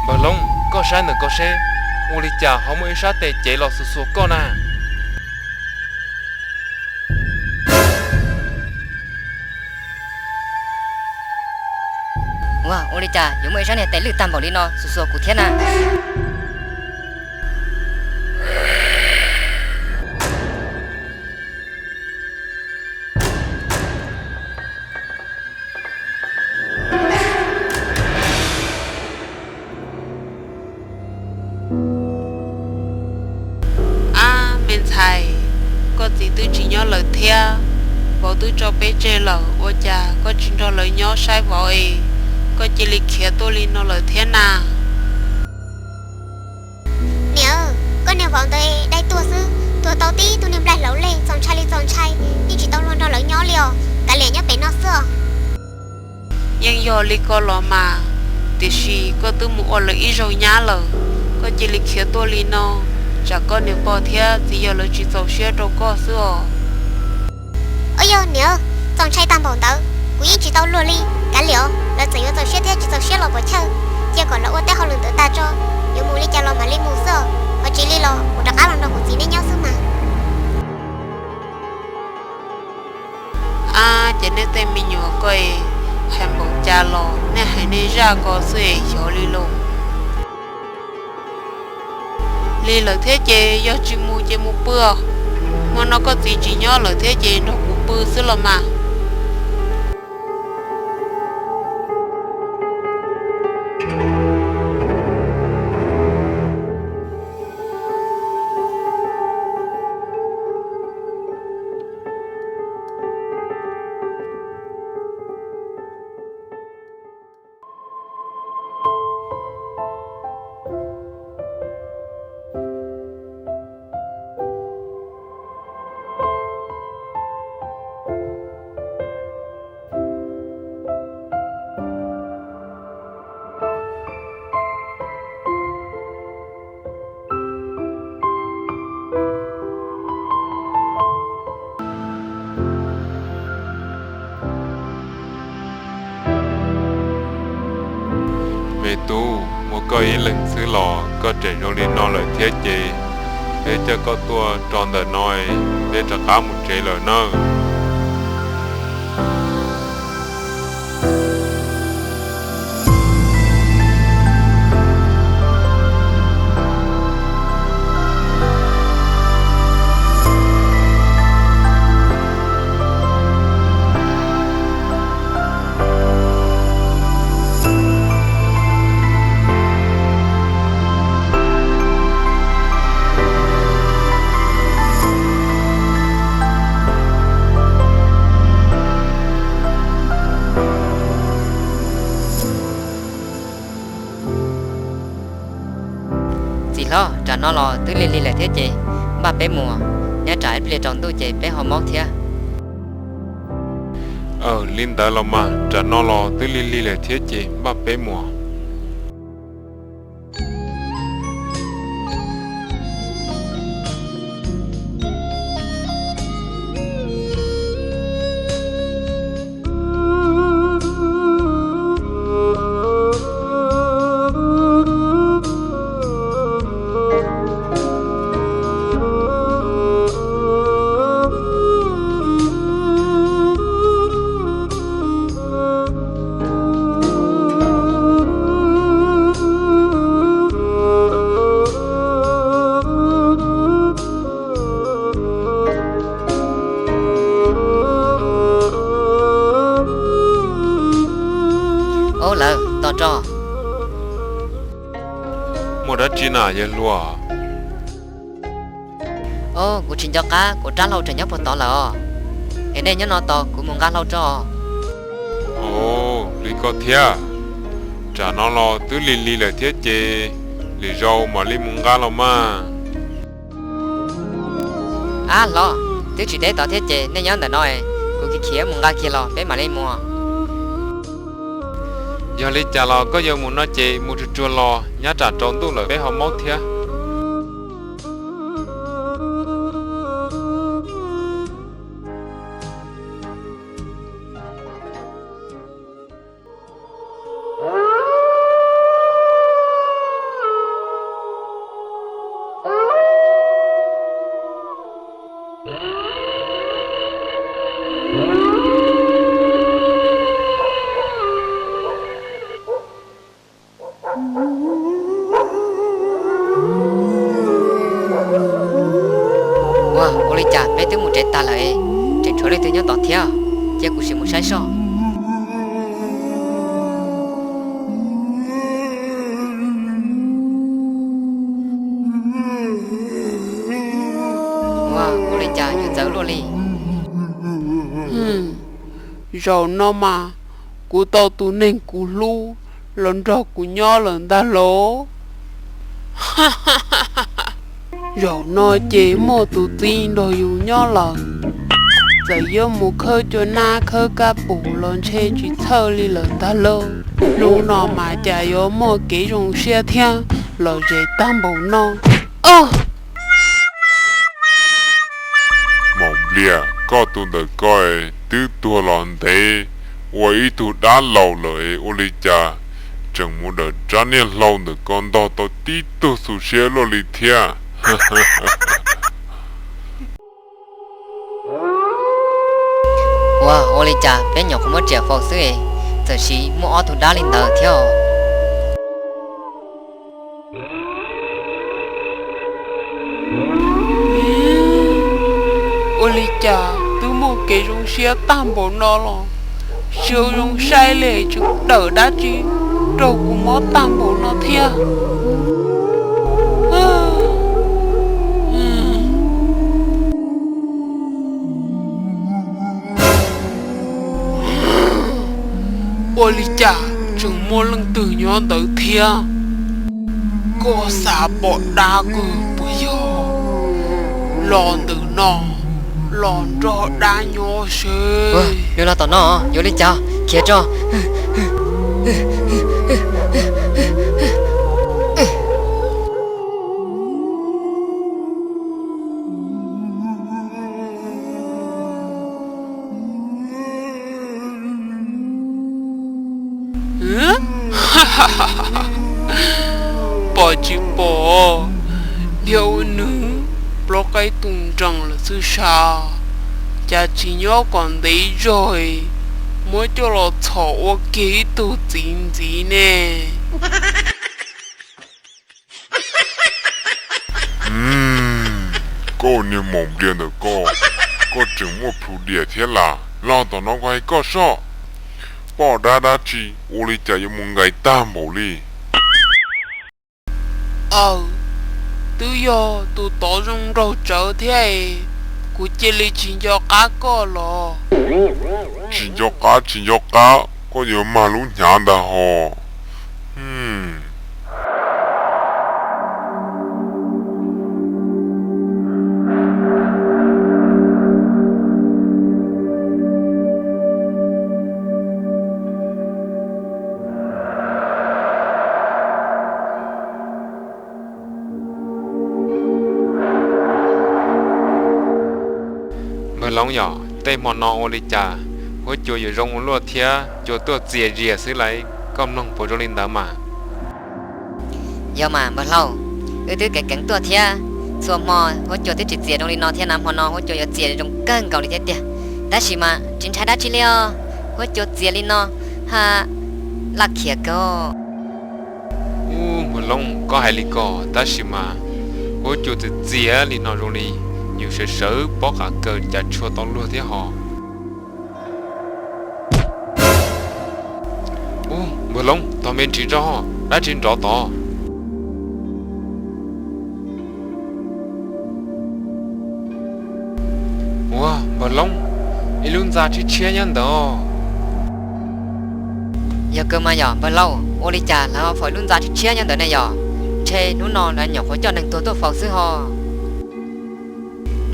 Npawg Loob, koj saib ntawm ko seb, ua li cas ho muaj ib sab tes cev los xuas xuas koj na? Ua, ua li cas yuav muaj ib sab niag tes lwj tag npaum li no xuas xuas kuv thiab na? Ab, me ntxhais, koj txiv twb tsis nyob lawm thiab, vauv twb tso peb tseg lawm, ua cas koj tsis nrog lawv nyob saib vauv es koj cia li khiav tuaj li no lawm thiab na? Niam, koj niag vauv ntawd dai tuag xwb, tuag tau tib tug niag nplaig hlauv lej txaus ntshai li txaus ntshai, yeej tsis tau luag nrog lawv nyob li os, kav liam nyob pem no xwb os. Yeej yog li ko los mas, tiam sis koj twb mus ua lawv ib zaug nyab lawm, koj cia li khiav tuaj li no, tsam koj niag pog thiab txiv yawg lawv tsis txaus siab rau koj xwb os. Ua yog niam, txaus ntshai tag npaum ntawd kuv yeej tsis tau luag li, kav liam os, lawv txawm yuav txaus siab thiab tsis txaus siab los puas chawj, cia kom lawv ua tej hauj lwm ntawd tag tso, yuav mus li cas los mam li mus xwb os, ho tsis li los kuv rov qab los nrog kuv txiv neb nyob xwb mas. Ab, ces nej tej me nyuam ko es hais npaum cas los nej hais nej zaj ko xwb es xyov li lauj. Li lawm thiab ces yog tsis mus ces mus pw os. Hmo no koj txiv tsis nyob lawm thiab ces nrog kuv pw xwb los mas. Me tub, muaj koj ib leeg xwb los koj tseem zoo li no lawm thiab ces, peb coj koj tuaj rau ntawm no, peb rov qab mus tsev lawm nawb. Txiv hlob, tam no los twb lig lig lawm thiab ces npaj peb mus, nyob tsam ib pliag tsaus ntuj ces peb ho maub thiab. Aws, li ntawd los mas, tam no los twb lig lig lawm thiab ces npaj peb mus. Ob, lawv tos tso. Muaj dab tsi na yawg hluas? Ob, kuv tsis nco qab kuv rab hlau tseem nyob puag tod lawm os. Es nej nyob no tos kuv mus nqa hlau tso. Ob, li ko thiab. Tam no los twb lig lig lawm thiab ces, lwm zaus mam li mus nqa los mas. Ab hlob, twb tsis deb tod thiab ces nej nyob ntawm no, kuv khiav khiav mus nqa kiag los peb mam li mus. Yog li cas los koj yuav mus no ces mus tsuag tsuag los, nyob tsam tsaus ntuj lawm peb ho maub thiab. nyob tod thiab, cia kuv sim mus saib soj. Ua, ua li cas yuav txawv luaj li? Zaum no mas kuv tau tus neeg kuv hlub los nrog kuv nyob lawm ntag lauj. Zaum no ces muaj tus txiv nrog yus nyob lawm. Txawm yuav mus khawb cua nab khawb kab pum los ntshe tsis txhawj li lawm ntag lauj. Hnub no mas cas yuav muaj kev zoo siab thiab lom zem tag npaum no. Maum Nplias, koj tus ntawm ko twb tuag los ntev ua ib tug dab laus lawm es ua li cas tseem mus dawm rab niag hlau ntawm ko ntog tau tib tug xu siab luaj li thiab? Ua, ua li cas peb nyuam qhuav muab riam faus xwb es txawm sis muaj ob tug dab li ntawd thiab os? Ua li cas twb muaj kev zoo siab tag npaum no los tsis zoo saib li, tseem dawm dab tsi raug kuv mob tag npaum no thiab? Ua li cas tseem muaj leej twg nyob ntawd thiab? Koj xav pom dab kawg puas yog? Los ntawm no los nrog dab nyob seb. Los tom no yuav li cas khiav tso. Pom tsis pom, niag ua nws plaub qaib tu nrees lawm xwb sas. Cas tsis nyob kom ntev zog, muab coj los txhom ua kiag ib tug txiv ntxiv ne. Koj niag maum Nplias ntawm koj, koj tseem muaj plhus diam thiab las. Los tom no kuv hais koj soj, poj dab dab tsi ua li cas yuav mus nqaim tag npaum li? Aw, twb yog tus tod zoo nraug tsawv thiab es kuv cia li tsis nco qab koj los. Tsis nco qab tsis nco qab, koj yuav mag lub hnyav ntag hos. Npawg Loob yom, tej hmo no ua li cas huab cua yuav zoo ua luaj thiab cua tuaj txias zias xwb lauj, koj mloog puas zoo li ntawd mas? Yog mas npawg Hlau, wb twb keev keev tuaj thiab, txhua hmo huab cua twb tsis txias zoo li no thiab na, hmo no huab cua yuav txias zoo kawg nkaus li thiab tiag. Tab sis mas tsis ntshai dab tsi li os, huab cua txias li no ha, laj khiav kawg. Ub, npawg Loob, koj hais li ko tab sis mas huab cua txias txias li no zoo li yus sawv sawv pob qa kaw cas tshua tau luag thiab hos. Ub, npawg Loob, tos me ntsis tso, dab tsi nrov tod? Ua, npawg Loob, ib lub ntxa tshiab tshiab nyob ntawd. Yog kawg mas yom npawg Hlau, ua li cas lawv ho faus ib lub ntxa tshiab tshiab nyob ntawd ne yom? Ntshe hnub no lawv nyuam qhuav coj neeg tuag tuaj faus xwb hos.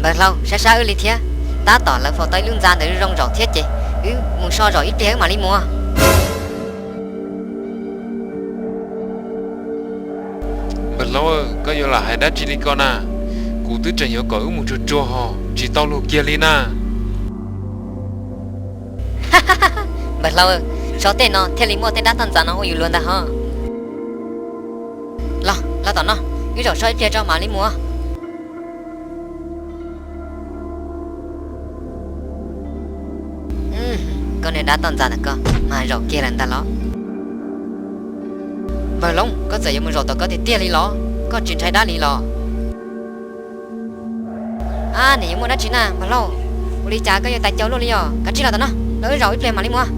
Npawg Hlau, sab sab wb li thiab, tab tom lawv faus tau ib lub ntxa ntawd zoo zaum thiab ces wb mus so zaum ib pliag wb mam li mus. Npawg Hlau, koj yuav lam hais dab tsi li ko na? Kuv twb tseem yuav kom wb mus tsuag tsuag hos, tsis tau luag kiag li na. Npawg Hlau, so tej no thiaj li muaj tej dab toj ntxas no ua yus luag ntag hos. Los, los tom no, wb zaum so ib pliag tso mam li mus. Koj niag dab toj ntxas ntawm koj mas zaum kiag lawm ntag los? Npawg Loob, koj txawm yuav mus zaum tom koj tiag tiag li los? Koj tsis ntshai dab li los? Ab, nws yuav muaj dab tsi na npawg Hlau? Ua Li cas koj yuav tais caus luaj li os? Kav tsij los tom no, los wb zaum ib pliag mam li mus.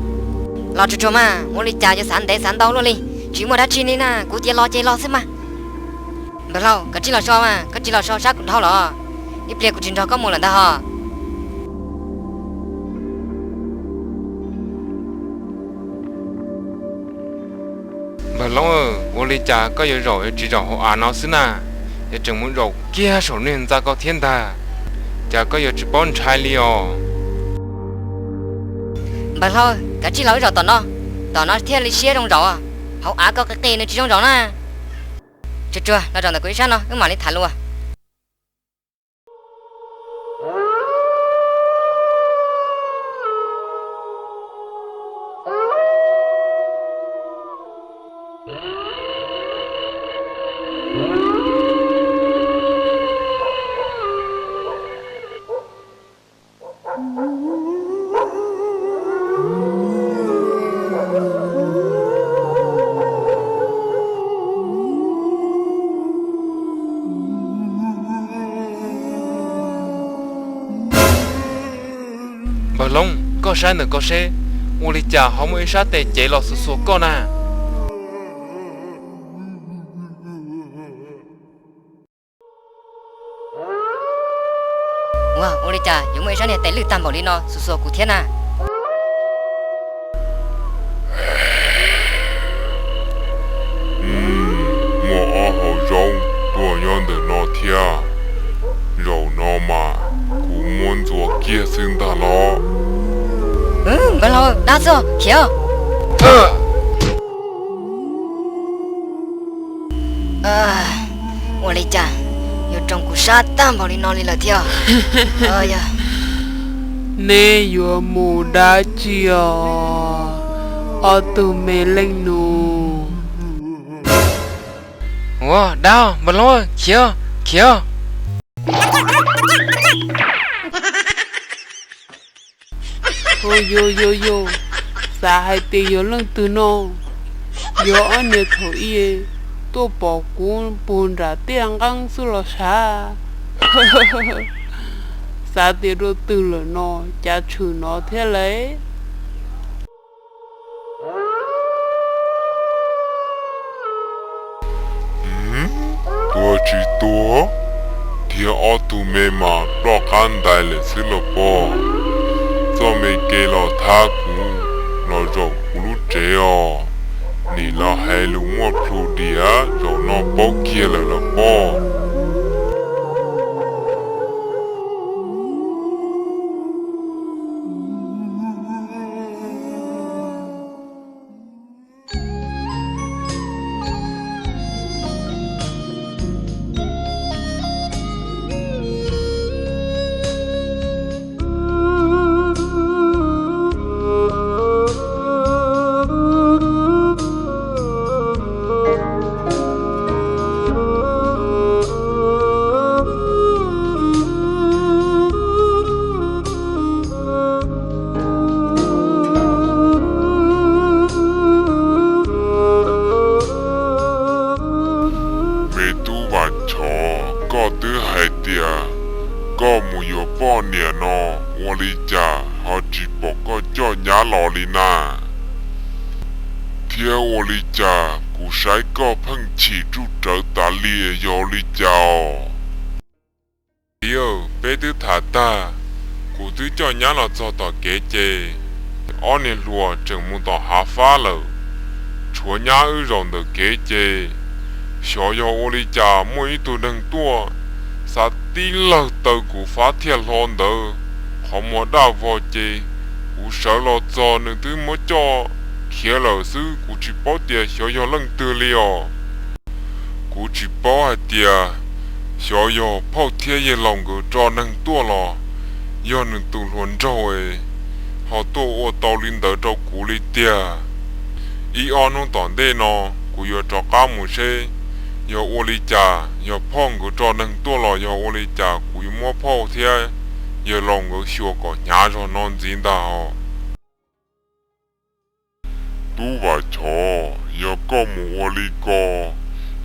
Los tsuag tsuag mas, ua li cas yuav xav ntev xav ntau luaj li? Tsis muaj dab tsi li na, kuv tias los ces los xwb mas. Npawg Hlau, kav tsij los so mas, koj tsis los so sab kuv dhau los, ib pliag kuv tsis nrog koj mus lawm ntag hos. Npawg Loob, ua li cas koj yuav zaum tsis zaum hauv av no xwb na? Yuav tseem mus zaum kiag saum niag ntxa ko thiab ntag, cas koj yuav tsis paub ntshai li os? Npawg Hlau, kav tsij los wb zaum tom no, tom no thiaj li siab zoo zaum, hauv av ko qis qis nws tsis zoo zaum na. Tsuag tsuag los zaum ntawm kuv ib sab no wb mam li tham luag. Npawg Loob, koj saib ntawm ko seb, ua li cas ho muaj ib sab tes cev los xuas xuas koj na? Ua, ua li cas yuav muaj ib sab niag tes lwj tag npaum li no xuas xuas kuv thiab na? Muaj ob hauv zaub tuaj nyob ntawm no thiab. Zaum no mas kuv muab ntxuav kiag xwb ntag los. Npawg Hlau, dab txog khiav. Ua li cas yuav roos kuv sab tag npaum li no li lawm thiab? Neb yuav mus dab tsi os, ob tug me leej nus? Ua, dab, npawg Loob, khiav, khiav. Yog, yog, yog, xav hais tias yog leej twg no? Yog ob niag thaum ub tuaj pom kuv puag nram tiaj nqeeb xwb los sav. Xav tias dua twg lawm no, cas tshwm no thiab lauj? Tuag tsis tuag, thiab ob tug me mas ploj qab ntais lawm xwb los pob. Txoj me kev los thab kuv los zaum kuv lub tsev os. Nim los hais lus muaj plhu diam, zaum no paub kiag lawm los pob. Me tub Vam Chov, koj twb hais tias koj mus yuav poj niam no, ua li cas ho tsis pom koj coj nyab los li na? Thiab ua li cas kuv saib koj pheej chim ruj rawv tas li, yog li cas os? Txiv, peb twb tham tag, kuv twb coj nyab los txog tom kev ces ob niag hluas tseem mus tom hav fab lawm, tshuav nyab wb zaum ntawm kev ces xyov yog ua li cas muaj ib tug neeg tuaj, xa tib lawg taw kuv fab thiaj hlo ntawd, qhov muag daj vog ces kuv sawv los txog nws twb muab coj khiav lawm xwb, kuv tsis paub tias xyov yog leej twg li os. Kuv tsis paub hais tias xyov yog phauj thiab yawg laus nkawd tso neeg tuaj los yog nws tus hluas nraug es ho tuaj ua tau li ntawd rau kuv li tiag. Ib ob hnub tom ntej no kuv yuav rov qab mus seb yog ua li cas, yog phauj nkawd tso neeg tuaj los yog ua li cas kuv yuav muab phauj thiab yawg laus nkawd xyuas kom hnyav zog no ntxiv ntag os. Tub Vam Chov, yog koj mus ua li ko,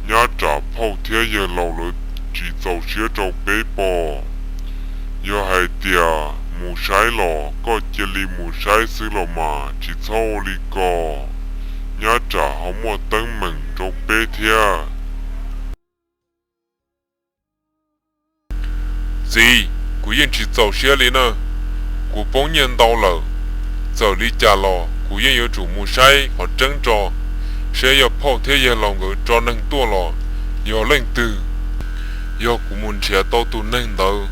nyab tsam phauj thiab yawg laus lawv tsis txaus siab rau peb pob. Yog hais tias mus saib los koj cia li mus saib xwb los mas, tsis txhob ua li ko, nyab tsam ho muaj teeb meem rau peb thiab. Txiv, kuv yeej tsis txaus siab li na. Kuv poob nyiaj ntau lawm, txawm li cas los kuv yeej yuav tsum mus saib qhov tseeb tso, saib yog phauj thiab yawg laus nkawd tso neeg tuaj los yog leej twg. Yog kuv mus nrhiav tau tus neeg ntawd,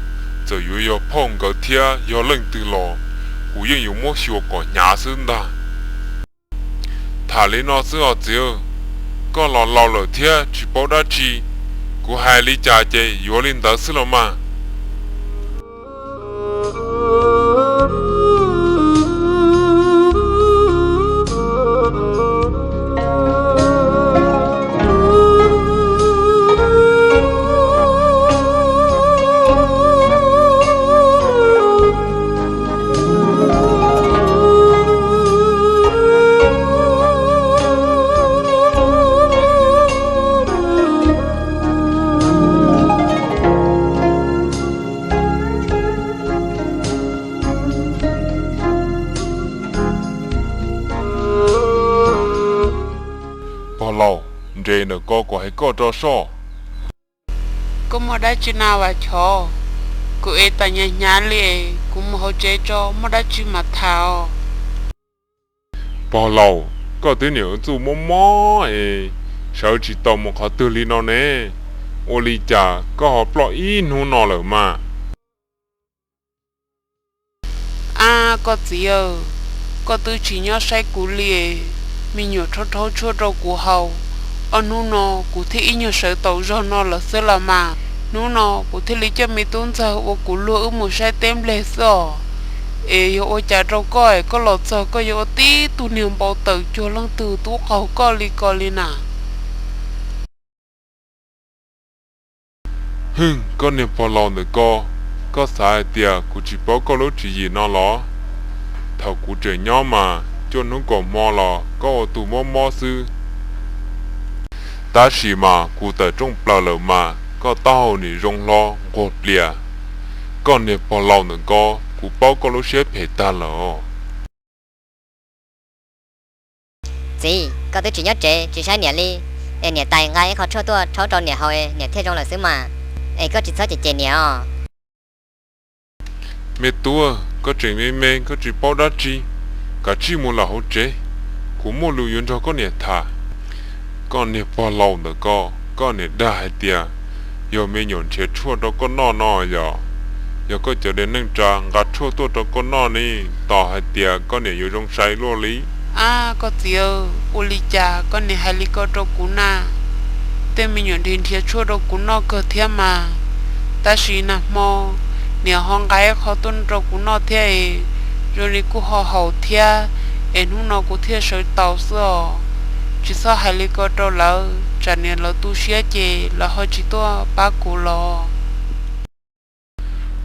txawm yuav yog phauj nkawd thiab yog leej twg los, kuv yeej yuav muab xyuas kom hnyav xwb ntag. Tham li no xwb os txiv, koj los laus lawm thiab tsis paub dab tsi. Kuv hais li cas ces yuav li ntawd xwb los mas. Pog laus, nres ntawm ko kuv hais koj rau soj. Koj muaj dab tsi na Vam Chov? Kuv ev tas hnyav hnyav li, kuv mus hauv tsev tso, muaj dab tsi mam tham os. Pog laus, koj twb niam txuj mob mob es sawv tsis tau mus qhov twg li no ne. Ua li cas koj ho ploj ib hnub no lawm mas? Ab koj txiv aw, koj twb tsis nyob saib kuv li, me nyuam rhaub rhaub tshuaj rau kuv haus. Ob hnub no kuv thiaj ib nyuag sawv tau zog no lawm xwb los mas. Hnub no kuv thiaj li coj me tub ntxawg ua kuv luag wb mus saib teb npleg xwb os. Es yog ua cas rau koj es koj los txog koj yuav ua tib tug niag npau taws cuag leej twg tub qaug koj li ko li na? Hwj, koj niag pog laus ntawm ko, koj xav hais tias kuv tsis paub koj lub tswv yim no los? Thaum kuv tseem nyob mas cuaj hnub kaum hmo los koj ua tus mob mob xwb. Tab sis mas kuv tawm rooj plaws lawm mas koj taub hau nim zoo hlo nquag plias. Koj niag pog laus ntawm ko, kuv paub koj lub siab phem tag lawm os. Txiv, koj twb tsis nyob tsev tsis saib niam li, es niam tais nqa ib qho tshuaj tuaj rhaub rau niam haus es niam thiaj zoo lawm xwb mas. Es koj tsis txhob cem cem niam os. Me tub, koj tseem me me koj tsis paub dab tsi, kav tsij mus lawm hauv tsev, kuv muaj lus yuav nrog koj niam tham. Koj niag pog laus ntawm ko, koj niam dag hais tias yog me nyuam nrhiav tshuaj rau koj noj no yog, yog koj cov dej neej tsa nqa tshuaj tuaj rau koj noj ne, tos hais tias koj niam yuav zoo sai luaj li. Ab koj txiv, ua li cas koj niam hais li ko rau kuv na? Tej me nyuam nrhiav nrhiav tshuaj rau kuv noj kawg thiab mas, tab sis nag hmo niam ho nqa ib qho tuaj rau kuv noj thiab es zoo li kuj ho haum thiab, es hnub no kuv thiaj sawv tau xwb os. Tsis txhob hais li ko rau lawv, tsam niam lawv tu siab ces lawv ho tsis tuaj pab kuv los.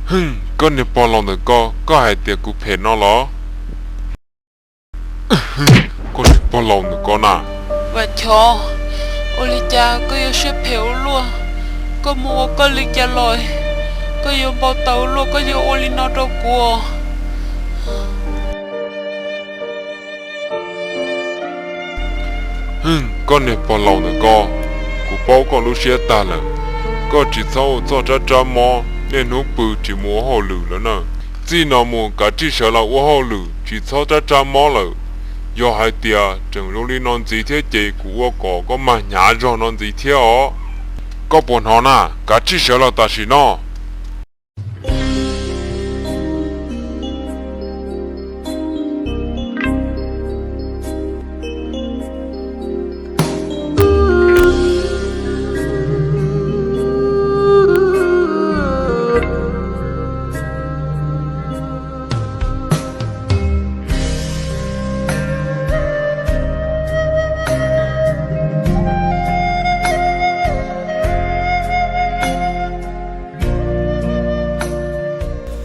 Hwj, koj niag pog laus ntawm ko, koj hais tias kuv phem no los? Koj niag pog laus ntawm ko na. Vam Chov, ua li cas koj yuav siab phem ua luaj? Koj mus ua koj li cas los? Koj yuav npau taws ua luaj koj yuav ua li no rau kuv. Hwj, koj niag pog laus ntawm ko, kuv paub koj lub siab tag lawm. Koj tsis txhob ua txoj rab rab mob, niaj hnub pw tsis mus ua hauj lwm lawm na. Txij no mus kav tsij sawv los ua hauj lwm tsis txhob rab rab mob lawm. Yog hais tias tseem zoo li no ntxiv thiab ces kuv ua kom koj mag hnyav zog no ntxiv thiab os. Koj puas hnov na, kav tsij sawv los tam sim no.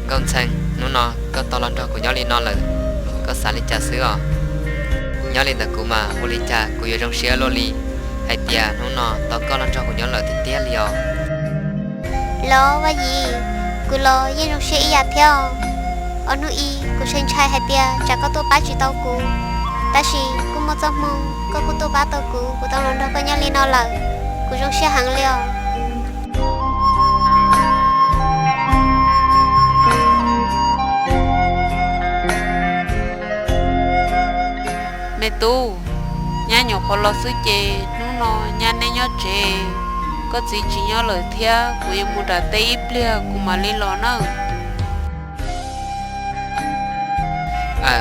Nkauj Ntxhee, hnub no koj tau los nrog kuv nyob li no lawm, koj xav li cas xwb os? Nyob li ntawm kuv mas ua li cas kuv yuav zoo siab luaj li, hais tias hnub no tau koj los nrog kuv nyob lawm tiag tiag li os. Los Vaj Yim, kuv los yeej zoo siab ib yam thiab os. Ob hnub ib kuv ntshai ntshai hais tias tsam koj tuaj pab tsis tau kuv, tab sis kuj muaj txoj hmoo koj kuj tuaj pab tau kuv, kuv tau los nrog koj nyob li no lawm, kuv zoo siab heev li os. Me tub, nyab nyuam qhuav los xwb ces hnub no nyab neb nyob tsev, koj txiv tsis nyob lawm thiab, kuv yuav mus nram teb ib pliag kuv mam li los nawb.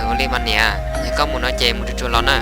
Ua li mas niam, yog koj mus no ces mus tsuag tsuag los na.